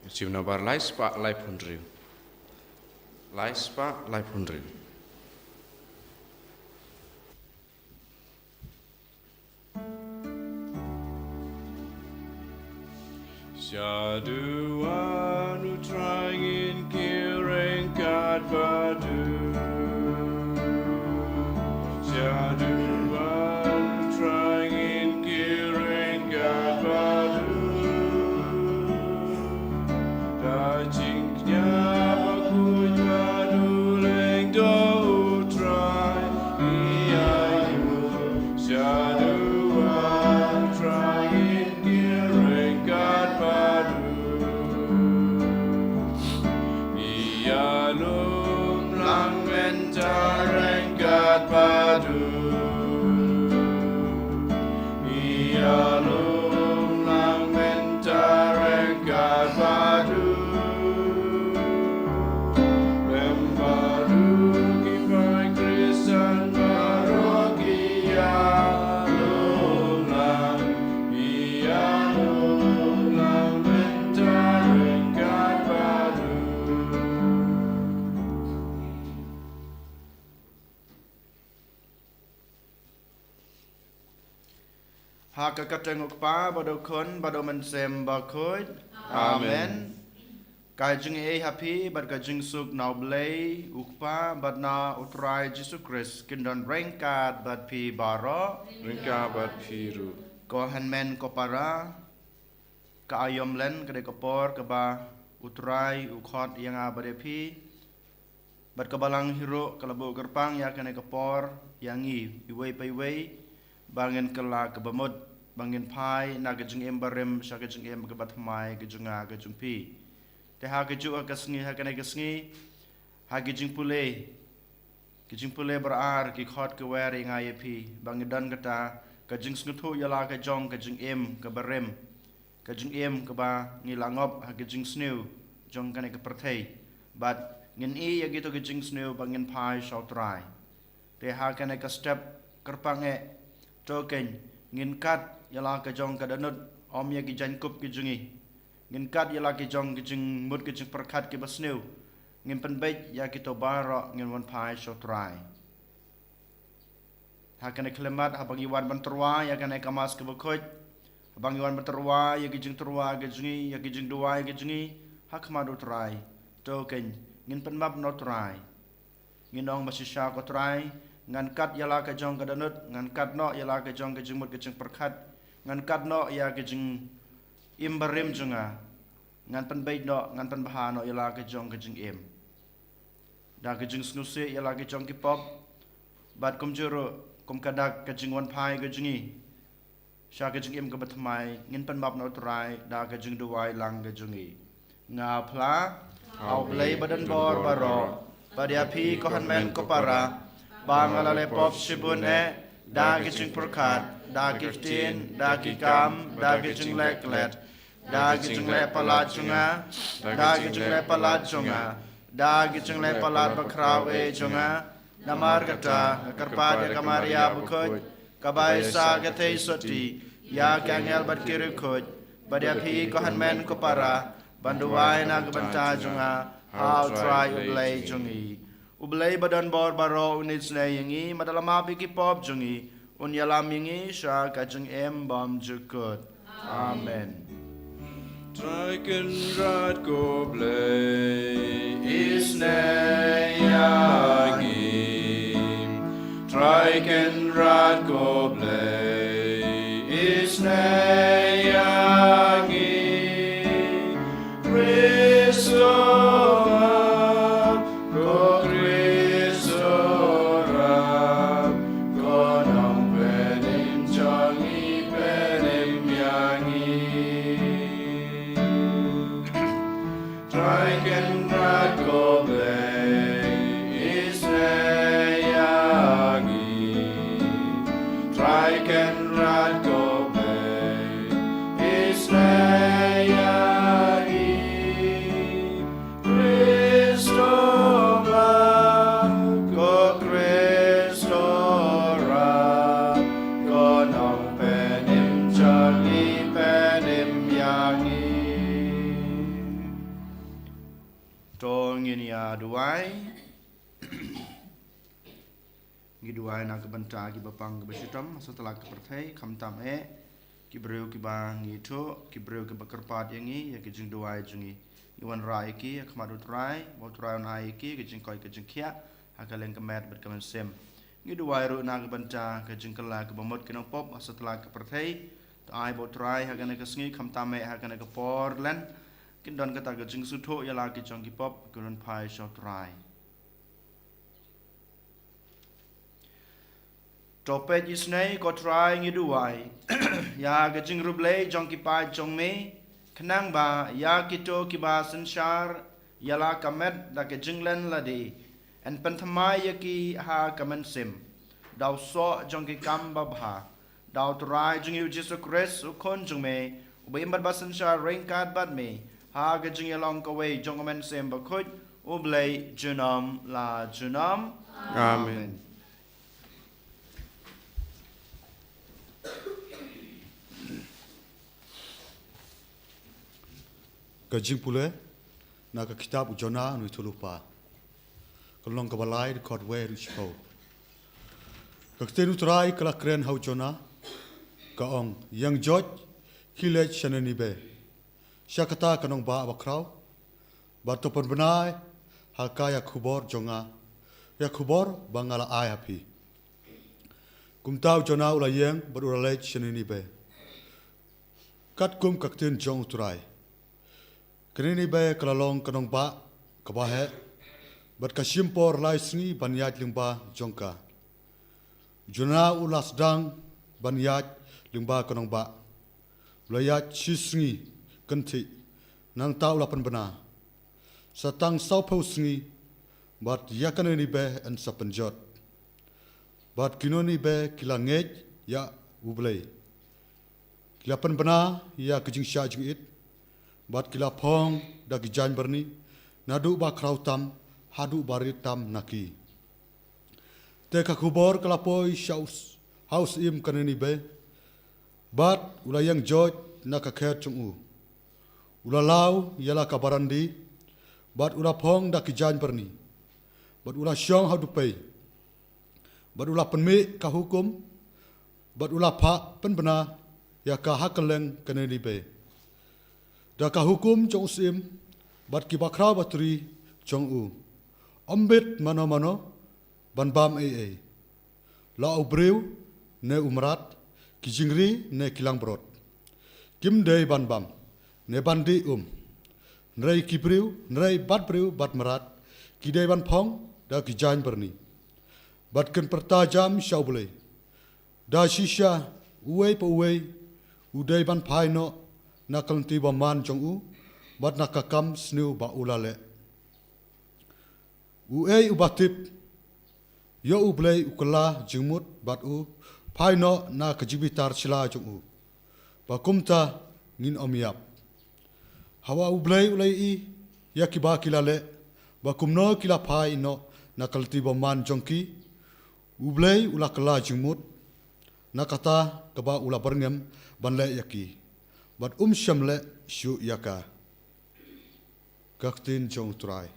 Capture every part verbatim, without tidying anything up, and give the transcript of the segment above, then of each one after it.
Chiw na bar lai spah lai phew hynriew. Lai spah lai phew hynriew. Shaduan u Trai ngin kyrhai ryngkat bad u. Shaduan u Trai ngin kyrhai ryngkat bad u. Da jingkñia bakhuid bad u lyngdoh u Trai, ïa u shaduan u Trai ngin kyrhai ryngkat bad u. Ïalum lang mynta ryngkat bad u. Ïalum lang mynta ryngkat bad u. Lem bad u ki phai Khristan baroh ki ïalum lang. Ïalum lang mynta ryngkat bad u. Ha ka kyrteng u Kpa bad u Khun bad u Mynsiem Bakhuid. Amen. Amen. Ka jingaiei ha phi bad ka jingsuk na U Blei u Kpa bad na U Trai Jisu Khrist kin don ryngkat bad phi baroh. Ryngkat bad phi ruh. Ko hynmen ko para, ka Aïom Len ka dei ka por kaba U Trai u khot ïa nga bad ïa phi. Bad kaba lang hi ruh ka la buh kyrpang ïa kane ka por ïa ngi iwei pa iwei, ba ngin kylla kaba mut, ba ngin phai na ka jingim barim sha ka jingim kaba thymmai ka jong nga ka jong phi. Te ha kajuh ka sngi, ha kane ka sngi, ha ki jingpule, ki jingpule baar ki khot ki wer ïa nga ïa phi, ba ngi don kata ka jingsngewthuh ïa la ka jong ka jingim kaba rim, ka jingim kaba ngi la ngop ha ka jingsniew jong kane ka pyrthei. Bad ngin ïoh ïa kito ki jingsniew ba ngin phai sha U Trai. Te ha kane ka step kyrpang eh, to kein, ngin kat ïa la ka jong ka dohnud, ym ïa ki jaiñkup ki jong ngi. Ngin kat ïa la ki jong ki jingmut ki jingpyrkhat kiba sniew. Ngin pynbeit ïa kito baroh, ngin wan phai sha U Trai. Ha kane ka khyllipmat, haba ngi wan ban tyrwa ïa kane ka Mass kaba khuid, haba ngi wan ban tyrwa ïa ki jingtyrwa ki jong ngi, ïa ki jingduwai ki jong ngi ha khmat U Trai, to kein, ngin pynmap na U Trai. Ngin ong ba shisha, ko Trai, ngan kat ïa la ka jong ka dohnud, ngan kat noh ïa la ka jong ka jingmut ka jingpyrkhat, ngan kat noh ïa ka jingim barim jong nga, ngan pynbeit noh, ngan pynbha noh ïa la ka jong ka jingim. Da ka jingsngewsih ïa la ka jong ki pop, bad kumjuh ruh kum ka dak ka jingwanphai ka jong ngi sha ka jingim kaba thymmai, ngin pynmap na U Trai da ka jingduwai lang ka jong ngi. Nga phla ha U Blei badonbor baroh, bad ïa phi ko hynmen ko para, ba nga la leh pop shibun eh, da ki jingpyrkhat, da ki ktien, da ki kam, da ki jingleh klet, da ki jingleh palat jong nga, da ki jingleh palat jong nga, da ki jingleh palat bakhraw eh jong nga. Namar kata, nga kyrpad ïa ka Maria bakhuid, kaba sah ka theisotti, ïa ki angel bad ki riewkhuid, bad ïa phi ko hynmen ko para, ban duwai na ka bynta jong nga ha U Trai U Blei jong ngi. U Blei badonbor baroh un isynei ïa ngi, bad un ïalam ïa ki pop jong ngi, un ïalam ïa ngi sha ka jingim bymjukut. Amen. Trai Kynrad ko Blei, isynei ïa ngi. Trai Kynrad ko Blei, isynei ïa ngi. Khrist, ko Khrist, ko Nongpynim jong ngi, pynim ïa ngi. Trai Kynrad ko Blei, isynei ïa ngi. Trai Kynrad ko Blei, isynei ïa ngi. Khrist, ko Khrist, ko Nongpynim jong ngi, pynim ïa ngi. Ngin ïa duwai. Ngi duwai na ka bynta ki bapang ki bashitom ha satlak ka pyrthei, khamtam eh ki briew kiba ngi ïathuh, ki briew kiba kyrpad ïa ngi, ïa ki jingduwai jong ngi. Ngi wanrah ïa ki ha khmat U Trai, ba U Trai un ai ïa ki ki jingkoit ki jingkhiah ha ka liang ka met bad ka mynsiem. Ngi duwai ruh na ka bynta ka jingkylla kaba mut ki nongpop ha satlak ka pyrthei. To ai ba U Trai ha kane ka sngi, khamtam eh ha kane ka por Lent, kin don kata ka jingsngewthuh ïa la ki jong ki pop, kin wan phai sha U Trai. To peit isynei, ko Trai, ngi duwai ïa ka jingriewblei jong ki paid jong me, khnang ba ïa kito kiba synshar ïa la ka met da ka jinglen lade, yn pynthymmai ïa ki ha ka mynsiem da u soh jong ki kam babha, da U Trai jong ngi U Jisu Khrist, U Khun jong me, uba im bad ba synshar ryngkat bad me ha ka jingïalong kawei jong U Mynsiem Bakhuid, U Blei junom la junom. Amen. Amen. Ka jingpule na ka kitab u Jonah u nongïathuhlypa. Ka lynnong kaba lai, dkhot wei haduh shiphew. Ka ktien U Trai ka la kren ha u Jonah, ka ong, ïeng joit, khie leit sha Ninibe, sha kata ka nongbah bakhraw, bad to pynbna ha ka ïa ka khubor jong nga, ïa ka khubor ba nga la ai ha phi. Kumta u Jonah u la ïeng bad u la leit sha Ninibe, katkum ka ktien jong U Trai. Ka Ninibe ka la long ka nongbah kaba heh, bad ka shim por lai sngi ban ïaid lyngba jong ka. U Jonah u la sdang ban ïaid lyngba ka nongbah. U la ïaid shi sngi kynthih, nangta u la pynbna. Sa tang sawphew sngi, bad ïa ka Ninibe yn sa pynjot. Bad ki nong Ninibe ki la ngeit ïa U Blei. Ki la pynbna ïa ka jingshah jingit, bad ki la phong da ki jaiñ byrni, naduh bakhraw tam haduh barit tam na ki. Te ka khubor ka la poi sha u s-, ha u syiem ka Ninibe, bad u la ïeng joit na ka khet jong u. U la law ïa la ka barandi, bad u la phong da ki jaiñ byrni, bad u la shong ha u dupei, bad u la pynmih ka hukum, bad u la phah pynbna ïa ka ha kylleng ka Ninibe. Da ka hukum jong u syiem, bad ki bakhraw batri jong u, ym bit mano mano ban bam ei ei, la u briew ne u mrad, ki jingri ne ki langbrot. Kim dei ban bam ne ban dih um. Hynrei ki briew, hynrei bad briew bad mrad, ki dei ban phong da ki jaiñ byrni, bad kin pyrta jam sha U Blei. Da shisha uwei pa uwei u dei ban phai noh na ka lynti bymman jong u, bad na ka kam sniew ba u la leh. Uei uba tip ïa U Blei u kylla jingmut bad u phai noh na ka jingbitar shylla jong u, ba kumta ngin ym ïap. Hawa U Blei u la ïohi ïa kiba ki la leh, ba kumno ki la phai noh na ka lynti bymman jong ki, U Blei u la kylla jingmut na kata kaba u la byrngem ban leh ïa ki, bad um shym leh shuh ïa ka. Ka ktien jong U Trai.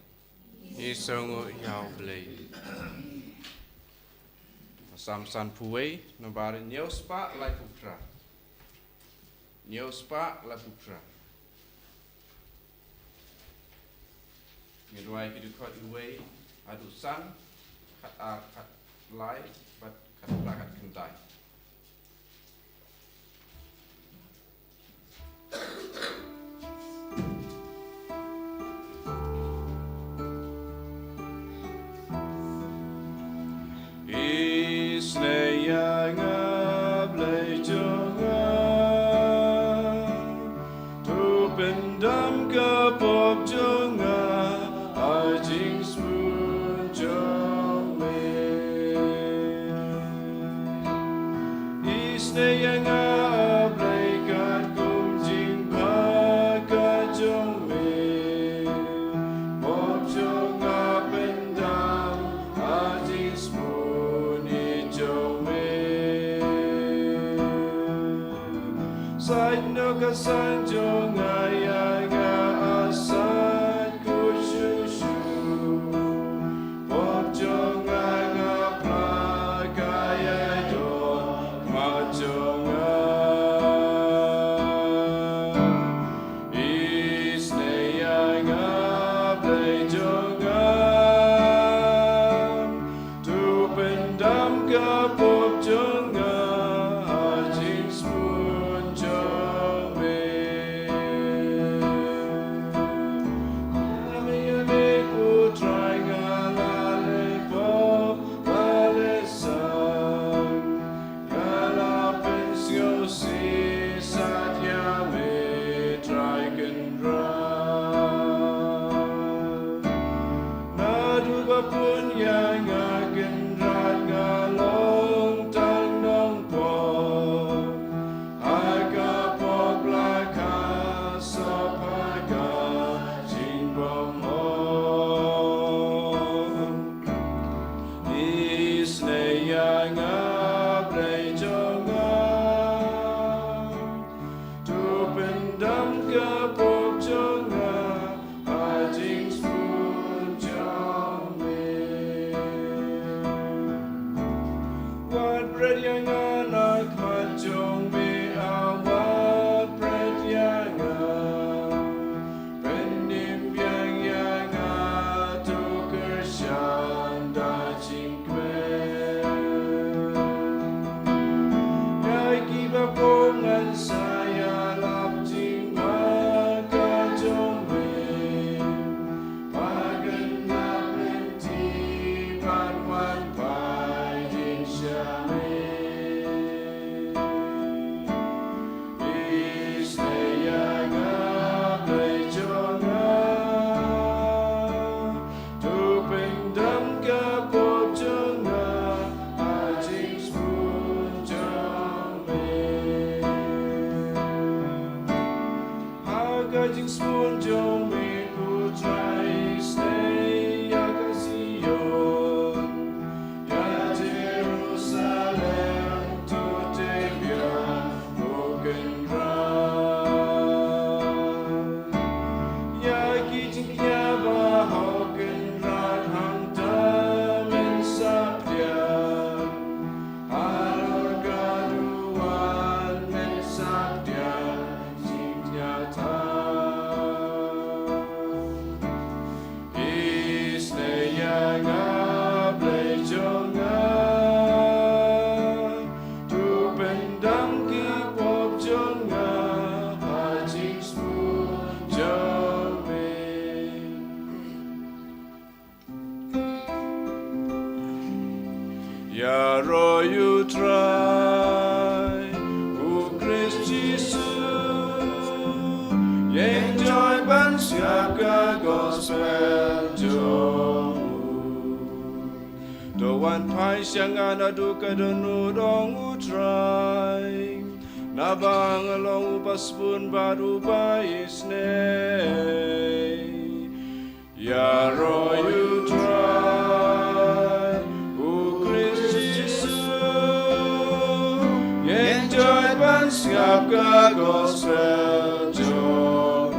Ngi sngewnguh ïa U Blei. Salm sanphew wei, nambar hynñiew spah laiphew phra. Hynñiew spah laiphew phra. Ngi duwai ki dkhot wei haduh san, khat ar, khat lai, bad khat phra, khat khyndai. Isynei ïa nga Blei jong nga, to pyndam ka pop jong nga ha jingsbun jong me. Isynei ïa nga Blei katkum jingbha ka jong me. Pop jong nga pyndam ha jingsbun jong me. Sait noh ka san jong nga ïa nga, a san Ka jingsbun jong me, ko Trai, isynei ïa ka Zion, ïa Jerusalem, to te biang, ko Kynrad. Ïa ki jingkñia ba hok Kynrad, hangta men sah biang. Halor ka duwan men sah biang, jingkñia thaw. Isynei ïa nga, Blei jong nga, to pyndam ki pop jong nga ha jingsbun jong me. Ïaroh ïa u Trai, u Khrist Jisu, ïeng joi ban sngap ka gospel jong u. To wan phai sha nga naduh ka dohnud, ong u Trai, naba nga long uba sbun bad uba isynei. Ïaroh ïa u Trai, u Khrist Jisu, ïeng joi ban sngap ka gospel jong u.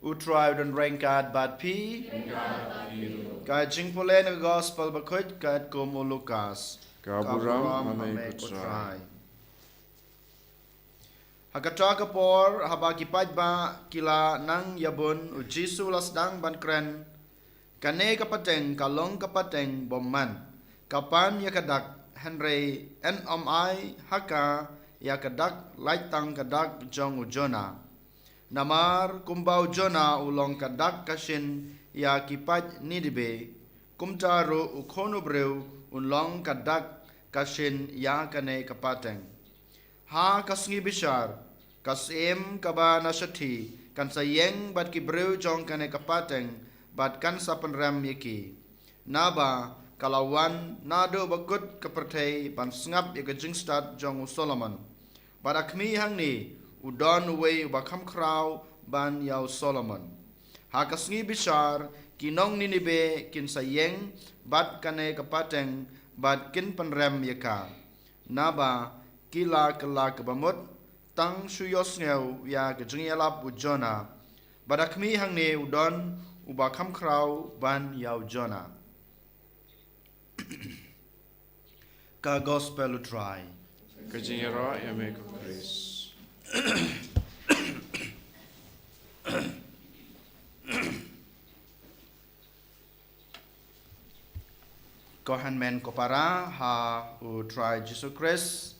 U Trai u don ryngkat bad phi. Ka jingpule na ka gospel bakhuid katkum u Lukas. Ka burom ha me, ko Trai. Ha kata ka por, haba ki paidbah ki la nang ïabun, u Jisu u la sdang ban kren, kane ka pateng ka long ka pateng bymman. Ka pan ïa ka dak, hynrei yn ym ai ha ka ïa ka dak, lait tang ka dak jong u Jonah. Namar kumba u Jonah u long ka dak ka shin ïa ki paid Ninibe, kumta ruh u Khun u Briew un long ka dak ka shin ïa kane ka pateng. Ha ka sngi bishar, ka syiem kaba na shathie kan sa ïeng bad ki briew jong kane ka pateng bad kan sa pynrem ïa ki. Naba ka la wan naduh ba kut ka pyrthei ban sngap ïa ka jingstad jong u Solomon. Bad ha khmih hangne u don uwei uba kham khraw ban ïa u Solomon. Ha ka sngi bishar ki nong Ninibe kin sa ïeng bad kane ka pateng bad kin pynrem ïa ka. Naba ki la kylla kaba mut tang shu ïohsngew ïa ka jingïalap u Jonah. Bad ha khmih hangne u don uba kham khraw ban ïa u Jonah. Ka gospel u Trai. Ka jingïaroh ïa me ko Khrist. Ko hynmen ko para ha u Trai Jisu Khrist.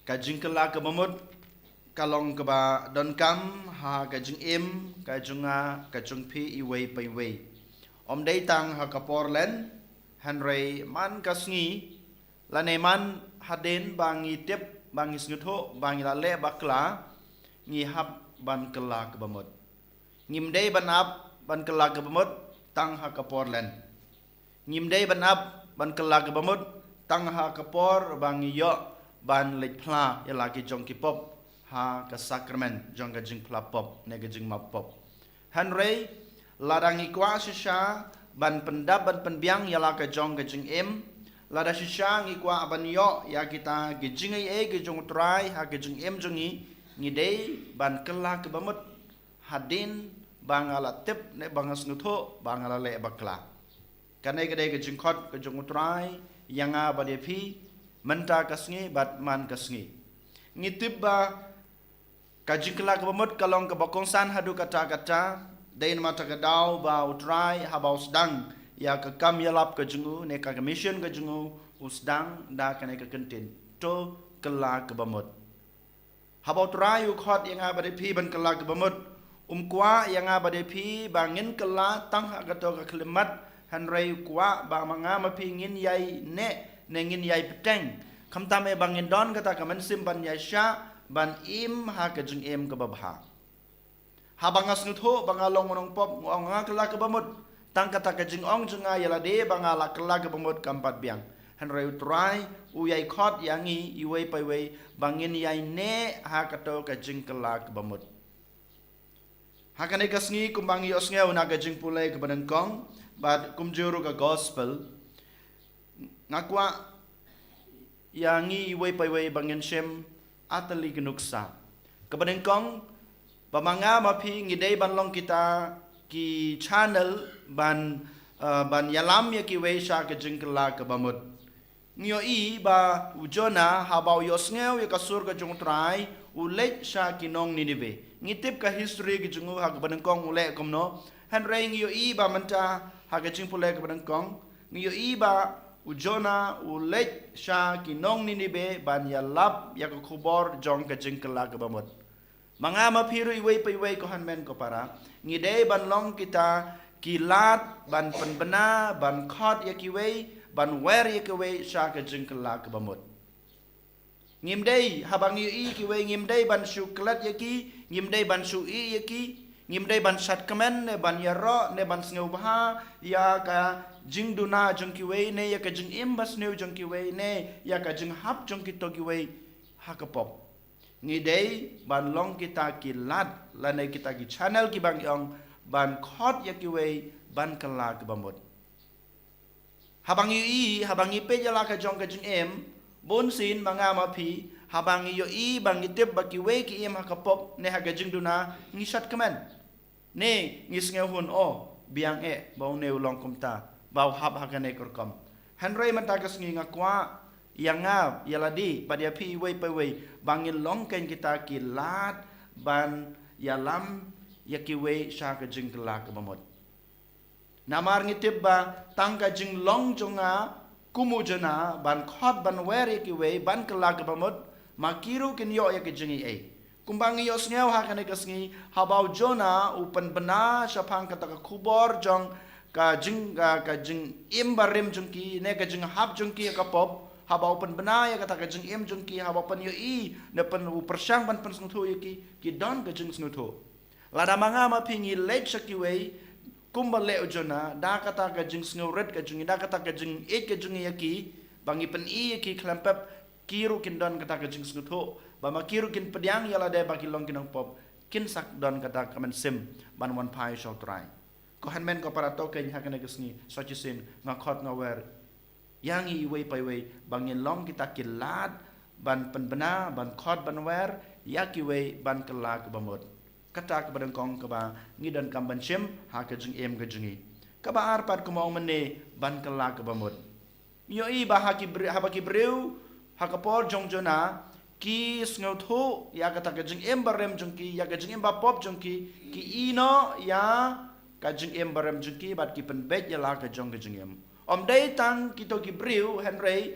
Ka jingkylla kaba mut ka long kaba donkam ha ka jingim ka jong nga, ka jong phi iwei pa iwei. Ym dei tang ha ka por len, hynrei man ka sngi, lane man hadien ba ngi tip, ba ngi sngewthuh ba ngi la leh bakla, ngi hap ban kylla kaba mut. Ngim dei ban ap ban kylla kaba mut tang ha ka por len. Ngim dei ban ap ban kylla kaba mut tang ha ka por ba ngi ïoh ban leit phla ïa la ki jong ki pop ha ka sakramen jong ka jingphla pop ne ka jingmap pop. Hynrei lada ngi kwah shisha ban pyndap ban pynbiang ïa la ka jong ka jingim, lada shisha ngi kwah ban ïoh ïa kita ki jingaiei ki jong u Trai ha ka jingim jong ngi, ngi dei ban kylla kaba mut hadien ba nga la tip ne ba nga sngewthuh ba nga la leh bakla. Kane ka dei ka jingkhot ka jong u Trai ïa nga bad ïa phi mynta ka sngi bad man ka sngi. Ngi tip ba ka jingkylla kaba mut ka long kaba kongsan haduh katta katta, dei namar kata ka daw ba u Trai haba u sdang ïa ka kam ïalap ka jong u ne ka, ka mission ka jong u, u sdang da kane ka kyntien, to kylla kaba mut. Haba u Trai u khot ïa nga bad ïa phi ban kylla kaba mut, um kwah ïa nga bad ïa phi ba ngin kylla tang ha kato ka khyllipmat, hynrei u kwah ba ma nga ma phi ngin ïai neh ne ngin ïai bteng. Khamtam eh ba ngin don kata ka mynsiem ban ïaishah ban im ha ka jingim kaba bha. Haba nga sngewthuh ba nga long u nongpop, nga ong nga kylla kaba mut. Tang kata ka jingong jong nga ïa lade ba nga la kylla kaba mut kam pat biang. Hynrei u Trai u ïai khot ïa ngi iwei pa iwei ba ngin ïai neh ha kato ka jingkylla kaba mut. Ha kane ka sngi kumba ngi ïohsngew na ka jingpule kaba nyngkong bad kumjuh ruh ka gospel, nga kwah ïa ngi iwei pa iwei ba ngin shim artylli ki nuksa. Kaba nyngkong, ba ma nga ma phi ngi dei ban long kita ki channel ban, uh, ban ïalam ïa kiwei sha ka jingkylla kaba mut. Ngi ïohi ba u Jonah haba u ïohsngew ïa ka sur ka jong u Trai u leit sha ki nong Nineveh. Ngi tip ka history ka jong u ha kaba nyngkong u leh kumno. Hynrei ngi ïohi ba mynta ha ka jingpule kaba nyngkong ngi ïohi ba u Jonah u leit sha ki nong Nineveh ban ïalap ïa ka khubor jong ka jingkylla kaba mut. Ma nga ma phi ruh iwei pa iwei ko hynmen ko para, ngi dei ban long kita ki lad ban pynbna, ban khot ïa kiwei, ban wer ïa kiwei sha ka jingkylla kaba mut. Ngim dei, haba ngi ïohi kiwei, ngim dei ban shu klet ïa ki, ngim dei ban shu ïeh ïa ki, ngim dei ban shad kmen ne ban ïaroh ne ban sngewbha ïa ka jingduna jong kiwei ne ïa ka jingim basniew jong kiwei ne ïa ka jinghap jong kito kiwei ha ka pop. Ngi dei ban long kita ki lad lane kita ki channel kiba ngi ong ban khot ïa kiwei ban kylla kaba mut. Haba ngi ïohi, haba ngi peit ïa la ka jong ka jingim, bun sien ma nga ma phi, haba ngi ïohi ba ngi tip ba kiwei ki im ha ka pop ne ha ka jingduna, ngi shad kmen. Ne ngi sngewhun, o, biang eh ba une u long kumta, ba u hap ha kane ka rukom. Hynrei mynta ka sngi nga kwah ïa nga ïa lade bad ïa phi iwei pa iwei ba ngin long kein kita ki lad ban ïalam ïa kiwei sha ka jingkylla kaba mut. Namar ngi tip ba tang ka jinglong jong nga kum u Jonah ban khot ban wer ïa kiwei ban kylla kaba mut, ma ki ruh kin ïoh ïa ka jingaiei. Kumba ngi ïohsngew ha kane ka sngi, haba u Jonah u pynbna shaphang kata ka khubor jong ka jing, ka, ka jingim barim jong ki ne ka jinghap jong ki ha ka pop, haba u pynbna ïa kata ka jingim jong ki, haba u pynïohi ne pyn, u pyrshang ban pynsngewthuh ïa ki, ki don ka jingsngewthuh. Lada ma nga ma phi ngi leit sha kiwei kumba leh u Jonah, da kata ka jingsngewrit ka jong ngi, da kata ka jingïeit ka jong ngi ïa ki, ba ngi pyni ïa ki khlem pep, ki ruh kin don kata ka jingsngewthuh ba ma ki ruh kin pdiang ïa lade ba ki long ki nongpop, kin sa don kata ka mynsiem ban wan phai sha u Trai. Ko hynmen ko para, to kein ha kane ka sngi sa shisien nga khot nga wer ïa ngi iwei pa iwei ba ngin long kita ki lad ban pynbna, ban khot ban wer ïa kiwei ban kylla kaba mut. Kata kaba nyngkong kaba ngi donkam ban shim ha ka jingim ka jong ngi. Kaba ar pat, kumba ong mynne, ban kylla kaba mut. Ngi ïohi ba ha ki briew, haba ki briew ha ka por jong u Jonah ki sngewthuh ïa kata ka jingim barim jong ki, ïa ka jingim bapop jong ki, ki ïeh noh ïa ka jingim barim jong ki bad ki pynbeit ïa la ka jong ka jingim. Ym dei tang kito ki briew, hynrei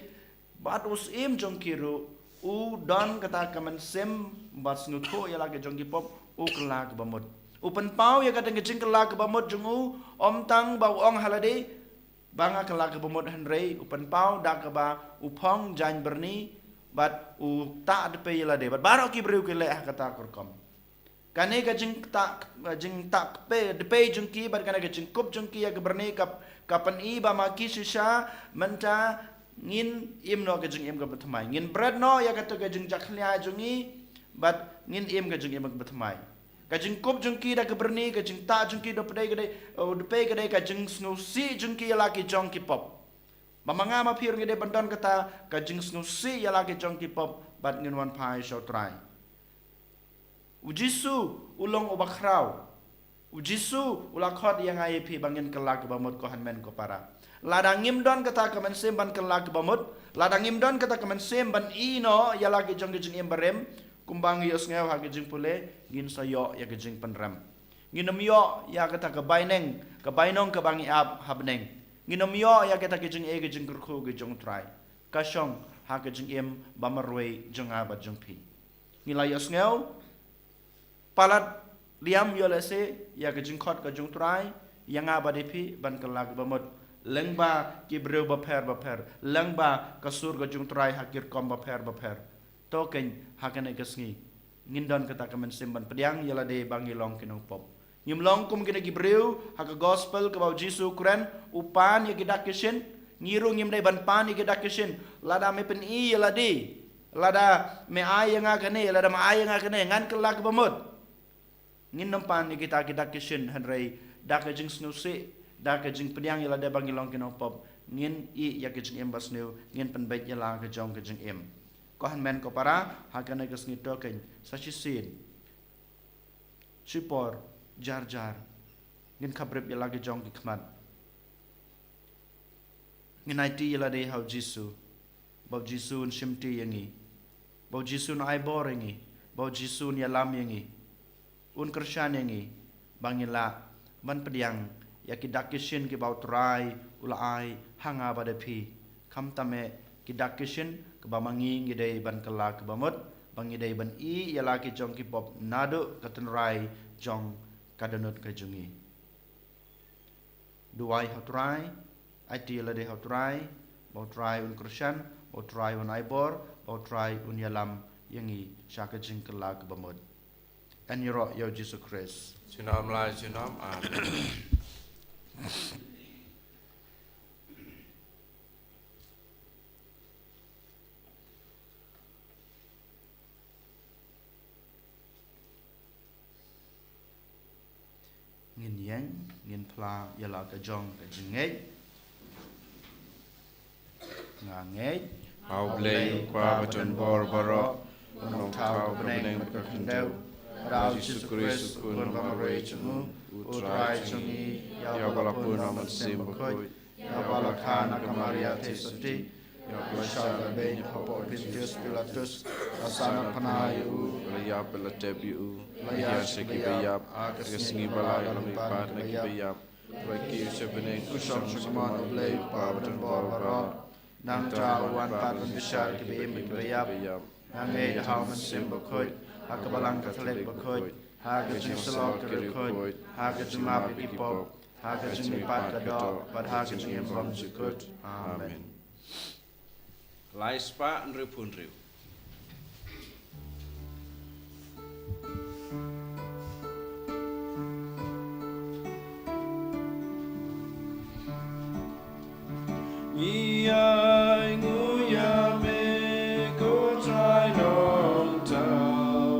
bad u syiem jong ki ruh u don kata ka mynsiem bad sngewthuh ïa la ka jong ki pop, u kylla kaba mut. U pynpaw ïa kata ka jingkylla kaba mut jong u, ym tang ba u ong ha lade ba nga kylla kaba mut, hynrei u pynpaw da kaba u phong jaiñ byrni bad u tah dpei ïa lade. Bad baroh ki briew ki leh ha kata ka rukom. Kane ka jingtah, jingtah kpe, dpei jong ki bad kane ka jingkup jong ki ïa ka byrni ka, ka pyni ba ma ki shisha mynta ngin im noh ka jingim kaba thymmai. Ngin bret noh ïa kata ka jingjakhlia jong ngi bad ngin im ka jingim kaba thymmai. Ka jingkup jong ki da ka byrni, ka jingtah jong ki da pdei ka dei, uh, dpei ka dei ka jingsngewsih jong ki ïa la ki jong ki pop. Ba ma nga ma phi ruh ngi dei ban don kata ka jingsngewsih ïa la ki jong ki pop bad ngin wan phai sha u Trai. U Jisu u long uba khraw. U Jisu u la khot ïa nga ïa phi ba ngin kylla kaba mut, ko hynmen ko para. Lada ngim don kata ka mynsiem ban kylla kaba mut, lada ngim don kata ka mynsiem ban ïeh noh ïa la ki jong ki jingim barim, kumba ngi ïohsngew ha ka jingpule, ngin sa ïoh ïa ka jingpynrem. Ngin ym ïoh ïa kata ka baineng, ka bainong kaba ngi ap ha bneng. Ngin ym ïoh ïa kata ka jingaiei ka jingkyrkhu ka jong u Trai. Ka shong ha ka jingim ba marwei jong nga bad jong phi. Ngi la ïohsngew, palat liam ïoh lehse ïa ka jingkhot ka jong u Trai ïa nga bad ïa phi ban kylla kaba mut lyngba ki briew bapher bapher, lyngba ka sur ka jong u Trai ha ki rukom bapher bapher. To kein ha kane ka sngi ngin don kata ka mynsiem ban pdiang ïa lade ba ngi long ki nongpop. Ngim long kum kine ki briew ha ka gospel kaba u Jisu u kren, u pan ïa ki dak ki shin, Ngi ruh ngim dei ban pan ïa ki dak ki shin. Lada me pyni ïa lade, lada me ai ïa nga kane, lada me ai ïa nga kane, ngan kylla kaba mut. Ngin nym pan ïa kita ki dak ki shin, hynrei da ka jingsngewsih, da ka jingpdiang ïa lade ba ngi long ki nongpop, ngin ïeh ïa ka jingim basniew, ngin pynbeit ïa la ka jong ka jingim. Ko hynmen ko para, ha kane ka sngi Tohkeiñ, sa shisien, shipor, jar jar, ngin khaprip ïa la ka jong ki khmat. Ngin aiti ïa lade ha u Jisu, ba u Jisu un shimti ïa ngi, ba u Jisu un ai bor ïa ngi, ba u Jisu un ïalam ïa ngi, un kyrshan ïa ngi, ba ngin lah ban pdiang ïa ki dak ki shin kiba u Trai u la ai ha nga bad ha phi. Khamtam eh ki dak ki shin kiba ma ngi ngi dei ban kylla kaba mut, ba ngi dei ban ïeh ïa la ki jong ki pop naduh ka tynrai jong ka dohnud ka jong ngi. Duwai ha u Trai, aiti ïa lade ha u Trai, ba u Trai un kyrshan, ba u Trai un ai bor, ba u Trai un ïalam ïa ngi sha ka jingkylla kaba mut. Yn ïaroh ïa u Jisu Khrist. Junom la junom. Amen. Ngin ïeng, ngin phla ïa la ka jong ka jingngeit. Nga ngeit ha U Blei U Kpa badonbor baroh, U Nongthaw ka bneng bad ka khyndew, bad ha U Jisu Khrist U Khun ba marwei jong U, U Trai jong ngi, ïa uba la pun ha U Mynsiem Bakhuid, ïa uba la kha na ka Maria Theisotti, ïa uba la shah la beiñ hapoh Pontius Pilatus, la sah na phna ïa u, la ïap bad la tep ïa u, la ïaid sha kiba ïap, ha ka sngi ba lai la mihpat na kiba ïap, la kiew sha bneng, u shong sha ka mon U Blei U Kpa badonbor baroh. Nangta u wan pat ban bishar kiba im bad kiba ïap. Nga ngeit ha U Mynsiem Bakhuid, ha ka Balang Katholik bakhuid, ha ka jingsyllok ki riewkhuid, ha ka jingmap ïa ki pop, ha ka jingmihpat ka doh, bad ha ka jingim bymjukut. Amen. Lai spah hynriewphew hynriew. Ngi ainguh ïa me ko Trai Nongthaw,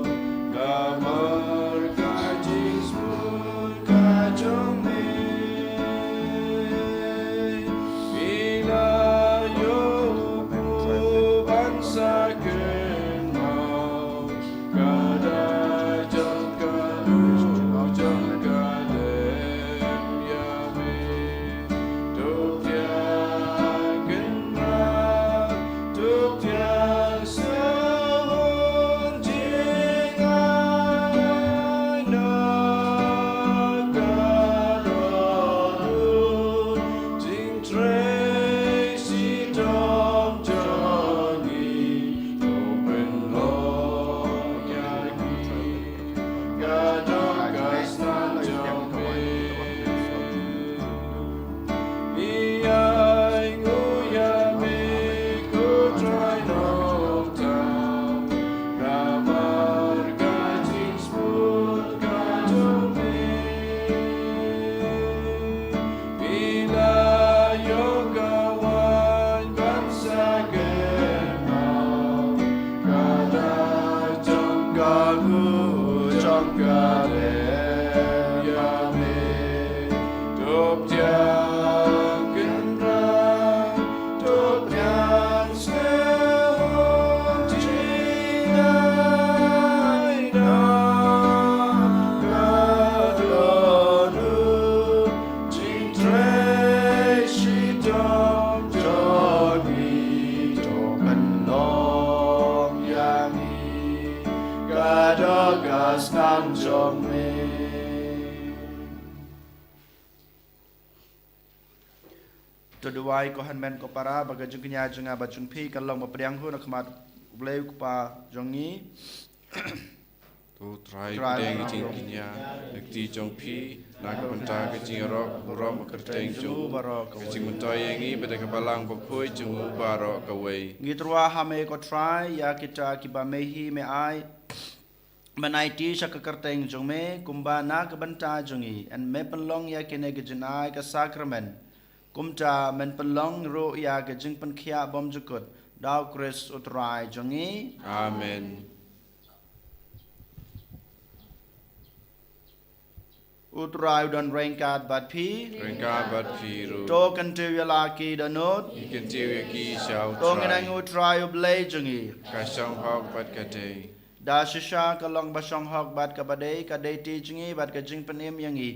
namar ka jingsbun ka jong me. Ngi la ïoh u buh ban sa kynmaw, ka da jong ka, jong ka dem ïa me. To thiang kynrad, to thiang sngewhun jingai na ka dohnud, jingtrei shitom jong ngi, to pynlong ïa ngi, ka dok ka snam jong me. Ngi ainguh ïa me ko Trai Nongthaw, namar ka jingsbun ka jong me. Ngi la ïoh ka waiñ ban sa kynmaw, ka da jong ka, jong ka dem ïa me. To thiang kynrad, to thiang sngewhun jingai na ka dohnud, jingtrei shitom jong ngi, to pynlong ïa ngi, ka dok ka snam jong me. To duwai ko hynmen ko para, ba ka jingkñia jong nga bad jong phi kan long ba pdiang hun ha khmat U Blei U Kpa jong ngi. To Trai, pdiang ïa ka jingkñia na ka kti jong phi, na ka bynta ka jingïaroh burom ha ka kyrteng jong u, ka jingmyntoi ïa ngi bad ïa ka Balang Bakhuid jong u baroh kawei. Ngi tyrwa ha me ko Trai ïa kita kiba me hi me ai ban aiti sha ka kyrteng jong me, kumba na ka bynta jong ngi, yn me pynlong ïa kine ki jingai ka sakramen Kumta men pynlong ruh ïa ka jingpynkhiah bymjukut da U Khrist U Trai jong ngi. Amen. U Trai u don ryngkat bad phi. Ryngkat bad phi ruh. To kyntiew ïa la ki dohnud. Ngi kyntiew ïa ki sha U Trai. To ngin ainguh U Trai U Blei jong ngi. Ka shong hok bad ka dei. Da shisha ka long ba shong hok bad kaba dei, ka dei ti jong ngi bad ka jingpynim ïa ngi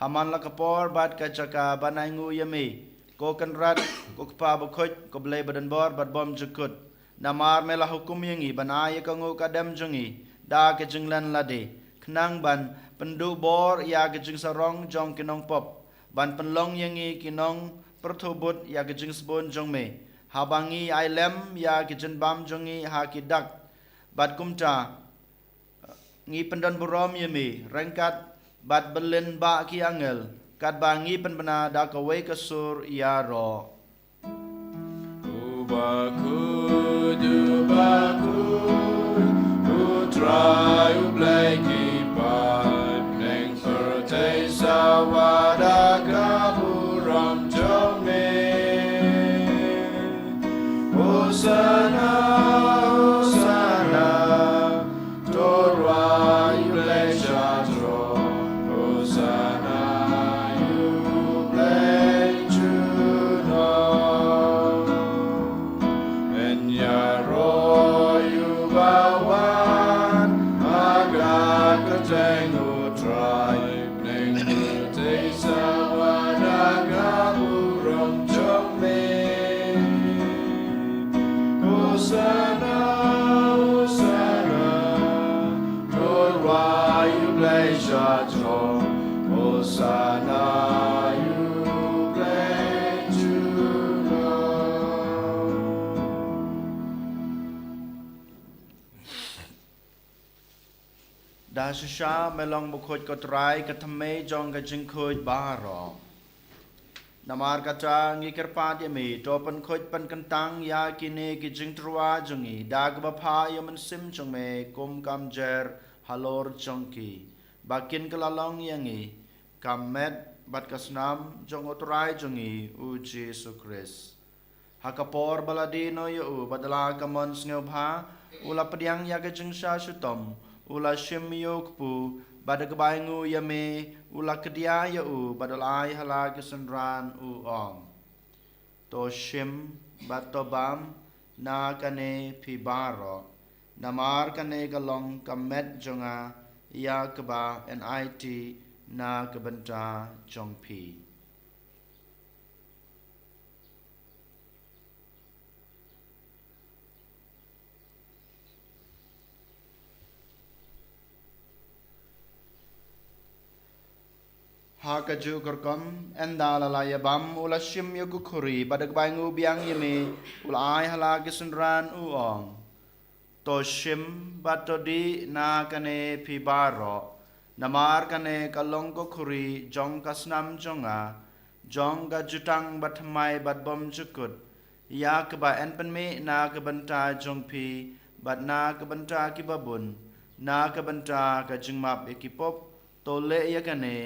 ha man la ka por bad ka jaka ban ainguh ïa me, ko Kynrad, ko Kpa bakhuid, ko Blei badonbor bad bymjukut. Namar me la hukum ïa ngi ban ai ïa ka nguh ka dem jong ngi da ka jinglen lade, khnang ban pynduh bor ïa ka jingsarong jong ki nongpop, ban pynlong ïa ngi ki nongpyrthuh bud ïa ka jingsbun jong me, haba ngi ai lem ïa ka jingbam jong ngi ha ki dak. Bad kumta ngi pyndonburom ïa me ryngkat bad bylin bad ki angel, katba ngi pynbna da kawei ka sur ïaroh. U bakhuid, u bakhuid, U Trai U Blei ki paidbah, bneng pyrthei sawa da ka burom jong me. Hosana, Hosana, to rwai ïa U Blei sha throne. Hosana ïa U Blei junom. Yn ïaroh ïa uba wan ha ka kyrteng U Trai. Bneng pyrthei sawa da ka burom jong me. Hosana, Hosana, to rwai ïa U Blei sha throne. Hosana ïa U Blei junom. Da shisha me long bakhuid ko Trai, ka thymmei jong ka jingkhuid baroh. Namar kata ngi kyrpad ïa me, to pynkhuid pynkyntang ïa kine ki jingtyrwa jong ngi da kaba phah ïa U Mynsiem jong me kum ka mjer halor jong ki, ba kin kylla long ïa ngi ka met bad ka snam jong U Trai jong ngi U Jisu Khrist. Ha ka por ba la die noh ïa u bad da la ka mon sngewbha, u la pdiang ïa ka jingshah shitom, u la shim ïa u kpu, bad da kaba ainguh ïa me u la kdiah ïa u bad u la ai ha la ki synran, u ong: To shim bad to bam na kane phi baroh, namar kane ka long ka met jong nga, ïa kaba yn aiti na ka bynta jong phi. Ha kajuh ka rukom, ynda la la ïa bam, u la shim ïa ka khuri, bad da kaba ainguh biang ïa me, u la ai ha la ki synran, u ong: To shim bad to dih na kane phi baroh, namar kane ka long ka khuri jong ka snam jong nga, jong ka jutang bathymmai bad bymjukut, ïa kaba yn pynmih na ka bynta jong phi bad na ka bynta kiba bun, na ka bynta ka jingmap ïa ki pop. To leh ïa kane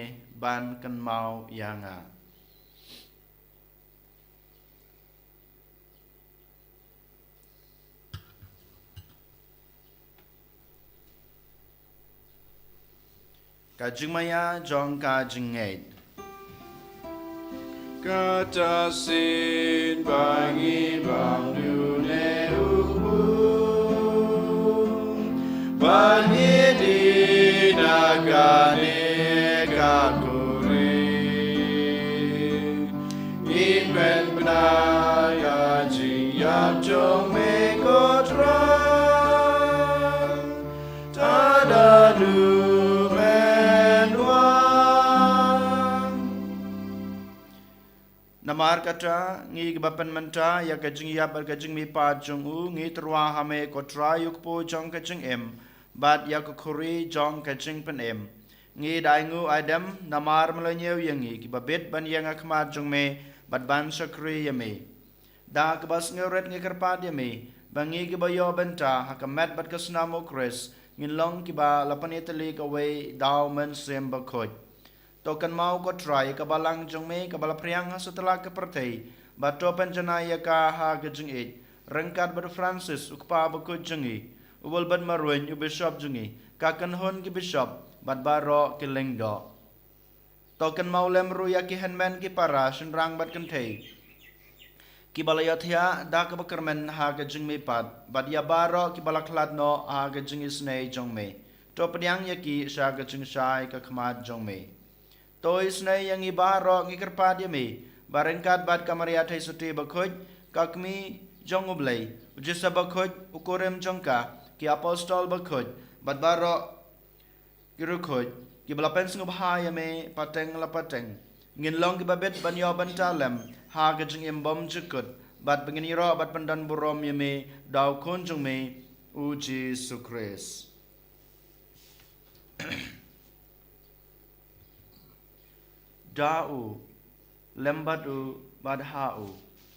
ban kynmaw ïa nga. Ka jingmaïa jong ka jingngeit. Kata shisien ba ngi bam dune u bun, ba ngi dih na kane ka khuri, ngi pynbna ïa ka jingïap jong me ko Trai, tad haduh men wan. Namar kata, ngi kiba pynmynta ïa ka jingïap bad ka jingmihpat jong u, ngi tyrwa ha me ko Trai, u kpu jong ka jingim, bad ïa ka khuri jong ka jingpynim. Ngi da ainguh aidem namar me la ñiew ïa ngi kiba bit ban ïeng ha khmat jong me bad ban shakri ïa me. Da kaba sngewrit ngi kyrpad ïa me ba ngi kiba ïoh bynta ha ka met bad ka snam u Khrist ngin long kiba la pynïatylli kawei da u Mynsiem Bakhuid. To kynmaw ko Trai ïa ka balang jong me kaba la phriang ha satlak ka pyrthei, bad to pynjanai ïa ka ha ka jingïeit, ryngkat bad u Francis u kpa bakhuid jong ngi, u Wilbert Marwein u bishop jong ngi, ka kynhun ki bishop, bad baroh ki lyngdoh. To kynmaw lem ruh ïa ki hynmen ki para shynrang bad kynthei, kiba la ïohthiah da kaba kyrmen ha ka jingmihpat, bad ïa baroh kiba la khlad noh ha ka jingisynei jong me. To pdiang ïa ki sha ka jingshai ka khmat jong me. To isynei ïa ngi baroh ngi kyrpad ïa me, ba ryngkat bad ka Maria Theisotti bakhuid, ka kmie jong U Blei, U Joseph bakhuid, u kurim jong ka, ki apostol bakhuid, bad baroh ki riewkhuid kiba la pynsngewbha ïa me pateng la pateng, ngin long kiba bit ban ïoh bynta lem ha ka jingim bymjukut, bad ba ngin ïaroh bad pyndonburom ïa me da u Khun jong me, U Jisu Khrist. Da u, lem bad u, bad ha u,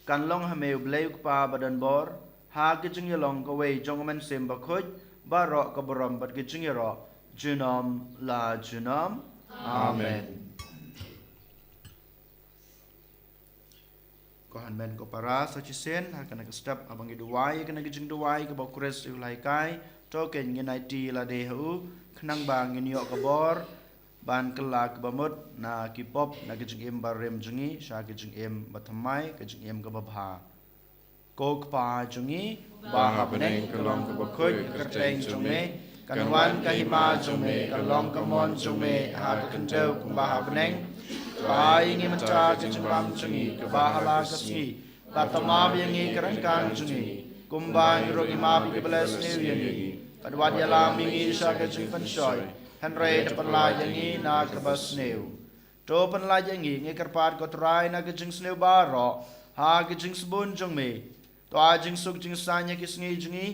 kan long ha me U Blei U Kpa badonbor, ha ka jingïalong kawei jong U Mynsiem Bakhuid, baroh ka burom bad ka jingïaroh, junom la junom. Amen. Amen. Ko hynmen ko para, sa shisien ha kane ka step haba ngi duwai, kane ka jingduwai kaba U Khrist u la hikai, to kein ngin aiti lade ha u, khnang ba ngin ïoh ka bor ban kylla kaba mut na ki pop na ka jingim barim jong ngi sha ka jingim bathymmai, ka jingim kaba bha. Ko Kpa jong ngi ba ha bneng, ka long kaba khuid ka kyrteng jong me, kan wan ka hima jong me, kan long ka mon jong me ha ka khyndew kumba ha bneng. Ai ngi mynta ka jingbam jong ngi kaba ha la ka sngi, bad to map ïa ngi ka ryngkang jong ngi, kumba ngi ruh ngi map ïa kiba leh sniew ïa ngi. Bad wat ïalam ïa ngi sha ka jingpynshoi, hynrei to pynlait ïa ngi na kaba sniew. To pynlait ïa ngi, ngi kyrpad ko Trai, na ka jingsniew baroh ha ka jingsbun jong me. To ai jingsuk jingsaiñ ha ki sngi jong ngi,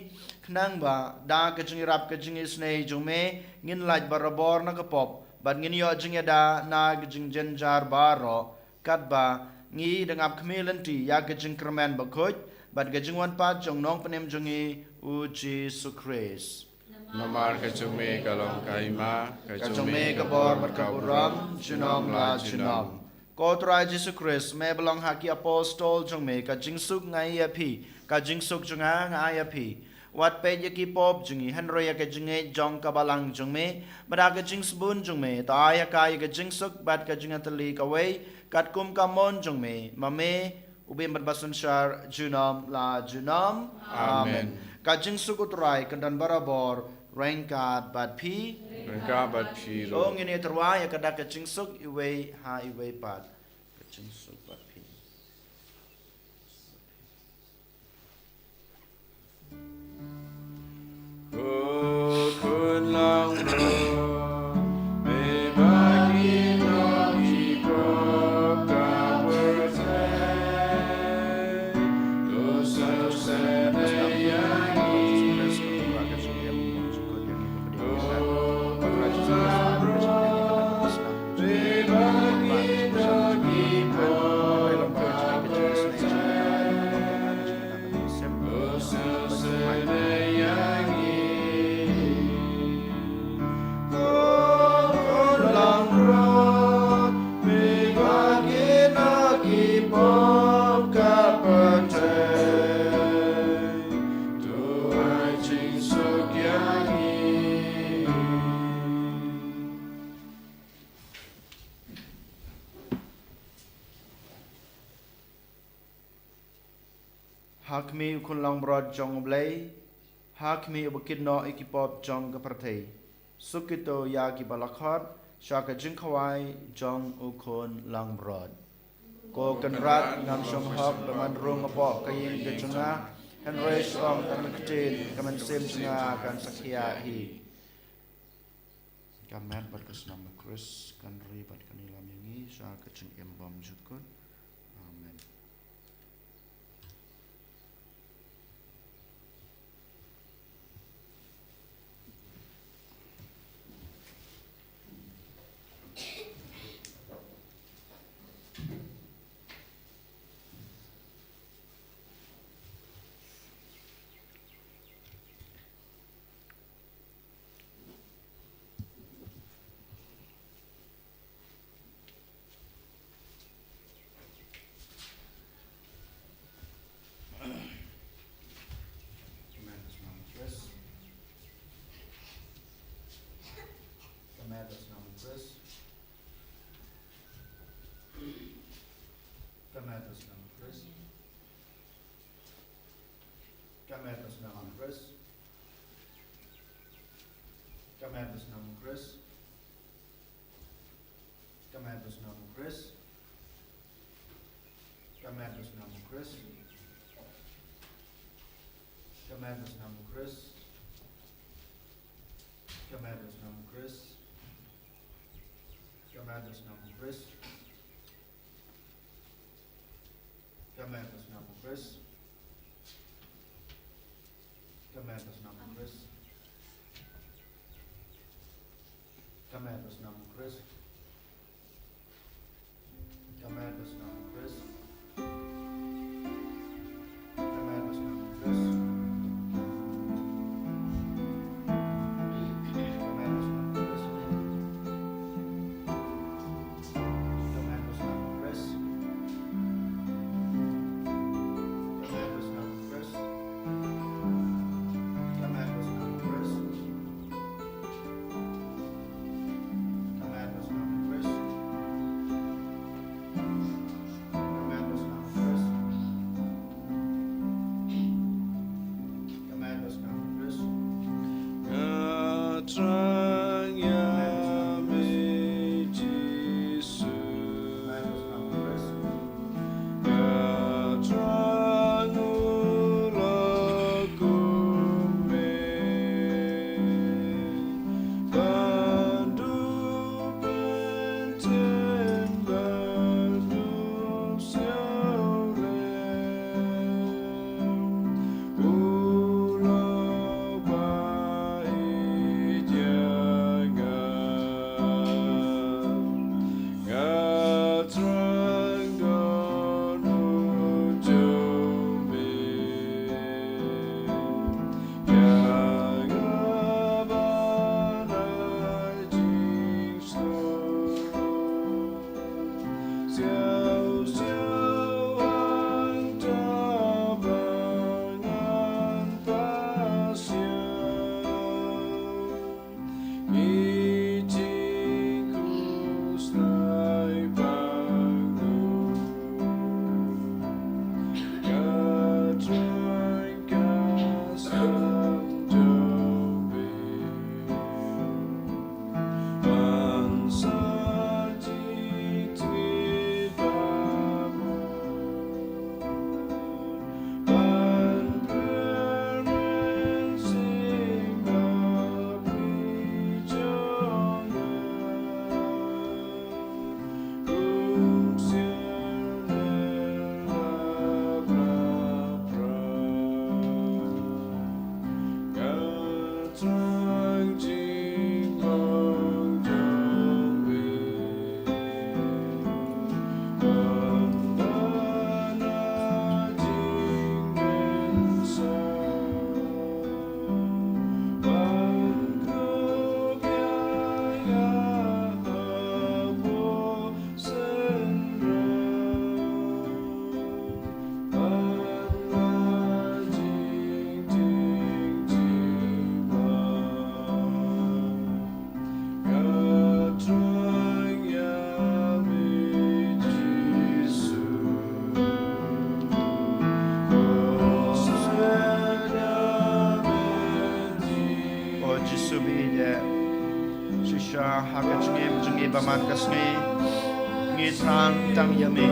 khnang ba da ka jingïarap ka jingisynei jong me, ngin lait barabor na ka pop, bad ngin ïoh jingïada na ka jingjynjar baroh, katba ngi dang ap khmih lynti ïa ka jingkyrmen bakhuid bad ka jingwan pat jong u Nongpynim jong ngi, U Jisu Khrist. Namar ka jong me ka long ka hima, ka jong me ka bor bad ka burom, junom la junom. Ko Trai Jisu Khrist, me ba long ha ki apostol jong me, ka jingsuk nga ai ïa phi, ka jingsuk jong nga nga ai ïa phi. Wat peit ïa ki pop jong ngi, hynrei ïa ka jingngeit jong ka balang jong me, bad ha ka jingsbun jong me, to ai ha ka ïa ka jingsuk bad ka jingïatylli kawei, katkum ka mon jong me, ma me u bym bad basynshar, junom la junom. Amen. Amen. Ka jingsuk U Trai kan don barabor ryngkat bad phi. Ryngkat bad phi ruh. To ngin ïa tyrwa ïa ka dak ka jingsuk iwei ha iwei pat. Ka jingsuk bad phi. Ha khmih U Khun Langbrot jong U Blei, ha khmih uba kit noh ïa ki pop jong ka pyrthei. Suk kito ïa kiba la khot sha ka jingkhawai jong U Khun Langbrot. Ko Kynrad, ngam shym hok ban rung hapoh ka ïing ka jong nga, hynrei shu ong tang ka ktien, ka mynsiem jong nga kan sa khiah hi. Ka met bad ka snam U Khrist kan ri bad kan ïalam ïa ngi sha ka jingim bymjukut. Amen. Ka met ba sngewbha Khrist. Ka met ba sngewbha Khrist. Ka met ba sngewbha Khrist. Ka met ba sngewbha Khrist. Ka met ba sngewbha Khrist. Ka met ba sngewbha Khrist. Ka met ba sngewbha Khrist. Ka met ba sngewbha Khrist. Ka met ba sngewbha Khrist. Ka met ba sngewbha Khrist. Ka met ba sngewbha Khrist. Ka met ba sngewbha Khrist. Ka met ba sngewbha Khrist. Ka met ba sngewbha Khrist. Ka met ba sngewbha Khrist. Ka met ba sngewbha Khrist. Ka met ba sngewbha Khrist. Nga thrang ïa me Jisu. Ka met ba sngewbha Khrist. Ka thrang u la kum me. Ban dup ban teng ban dup siaw lem. U la ba ïeit ïa nga. Nga thrang don u jong me. Ïa nga ban ai jingsngew. Siaw siaw hangta ba ngan pasiaw. Ngi jingkhuslai bad u. Ka thrang ka sem jong me. Ban sa jingtngit ba bor. Ban pynmynsaw ïa ka pyrthei jong nga. Kum siaw ne la pra pra. Nga thrang jingmong jong me. Ym don na jingmynsaw. Ban kup ïa nga hapoh synran. Ban la jingtieng jingma. Nga thrang ïa me Jisu. O Jisu ba ïeit, shisha ha ka jingim jong ngi ba man ka sngi, ngi thrang tang ïa me.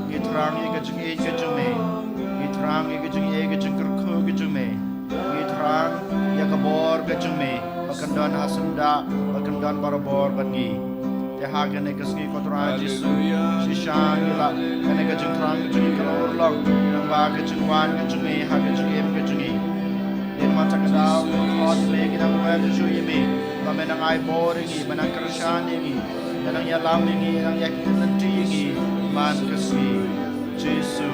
Ngi thrang ïa ka jingïeit ka jong me. Ngi thrang ïa ka jingïeit ka jingkyrkhu ka jong me. Ngi thrang ïa ka bor ka jong me ba kan don ha syndah, ba kan don barabor bad ngi. Te ha kane ka sngi ko Trai Jisu, shisha ngi lah kane ka jingthrang ka jong ngi kan long lyngba ka jingwan ka jong me ha ka jingim ka jong ngi. Te namar kata ka daw ngi khot ïa me, ngi nang wer shuh ïa me ba me nang ai bor ïa ngi, me nang kyrshan ïa ngi, me nang ïalam ïa ngi, me nang ïakhih lynti ïa ngi man ka sngi. Jisu,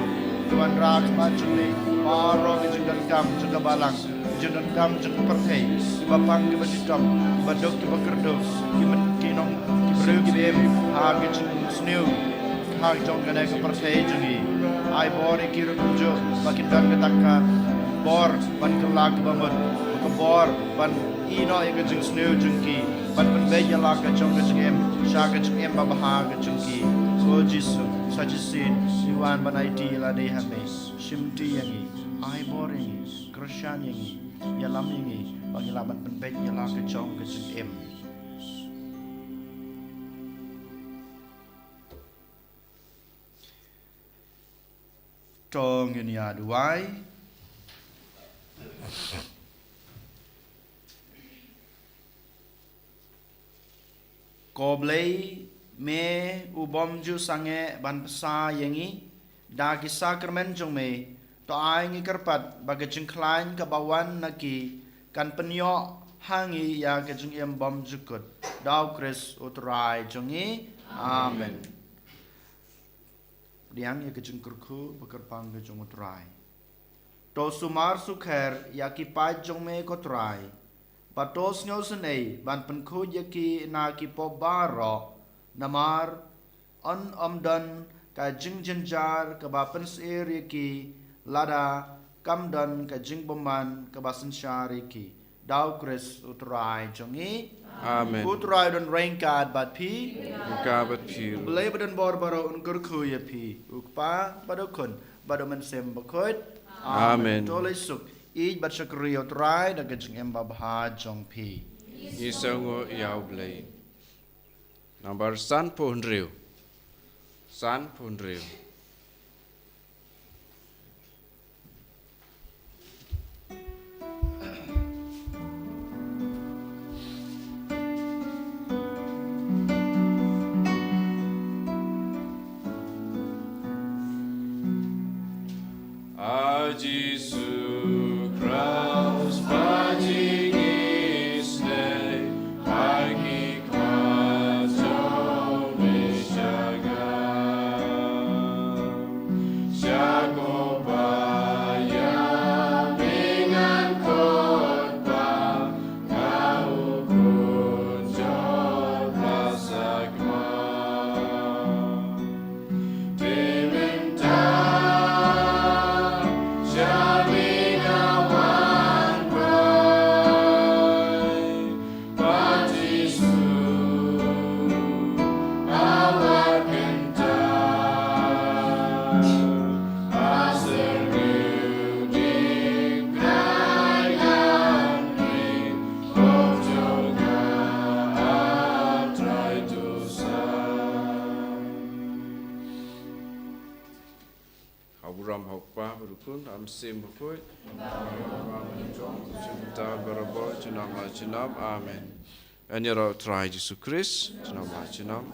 ki wanrah khmat jong me, baroh ki jingdonkam jong ka balang, ki jingdonkam jong ka pyrthei, kiba pang kiba shitom, kiba duk kiba kyrduh, ki men ki nong ki briew kiba im ha ki jingsniew ha jong kane ka pyrthei jong ngi. Ai bor ïa ki ruh kumjuh ba kin don kata ka bor ban kylla kaba mut, ka bor ban ïehnoh ïa ka jingsniew jong ki, ban pynbeit ïa la ka jong ka jingim sha ka jingim babha ka jong ki. Ko Jisu, sa shisien ngi wan ban aiti ïa lade ha me. Shimti ïa ngi, ai bor ïa ngi, kyrshan ïa ngi, ïalam ïa ngi, Ngi lah ban pynbeit ïa la ka jong ka jingim. To ngin ïa duwai. Ko Blei, me u bym ju sangeh ban bsa ïa ngi da ki sakramen jong me, to ai ngi kyrpad ba ka jingkhlaiñ kaba wan na ki kan pynïoh ha ngi ïa ka jingim bymjukut. Da U Khrist U Trai jong ngi. Amen. Pdiang ïa ka jingkyrkhu ba kyrpang ka jong U Trai. To sumar sukher ïa ki paid jong me, ko Trai, bad to sngewsynei ban pynkhuid ïa ki na ki pop baroh, namar yn ym don ka jingjynjar kaba pynsyier ïa ki, lada kam don ka jingbymman kaba synshar ïa ki. Da U Khrist U Trai jong ngi. Amen. U Trai un don ryngkat bad phi. Ryngkat bad phi. U Blei badonbor baroh un kyrkhu ïa phi. U Kpa bad U Khun bad U Mynsiem Bakhuid. Amen. Amen. To leit suk, ïeit bad shakri ïa U Trai da ka jingim babha jong phi. Ngi sngewnguh ïa U Blei. Nambar sanphew hynriew. Sanphew hynriew. A Jisu Khrist, ba jingïaseng ha ki khmat jong me shakhmat. Sha ko paia me ngan khot ba nga u khun jong Khrist shakhmat. Te mynta sha me nga wan rai, bad Jisu a wad kynta. A syrngiew, Trai Kynrad, khop jong nga a Trai, to san. Ha u burom ha u Kpa bad u Khun bad u Mynsiem Bakhuid. Mynta barabor junom la junom. Amen. Yn ïaroh Trai Jisu Khrist junom la junom.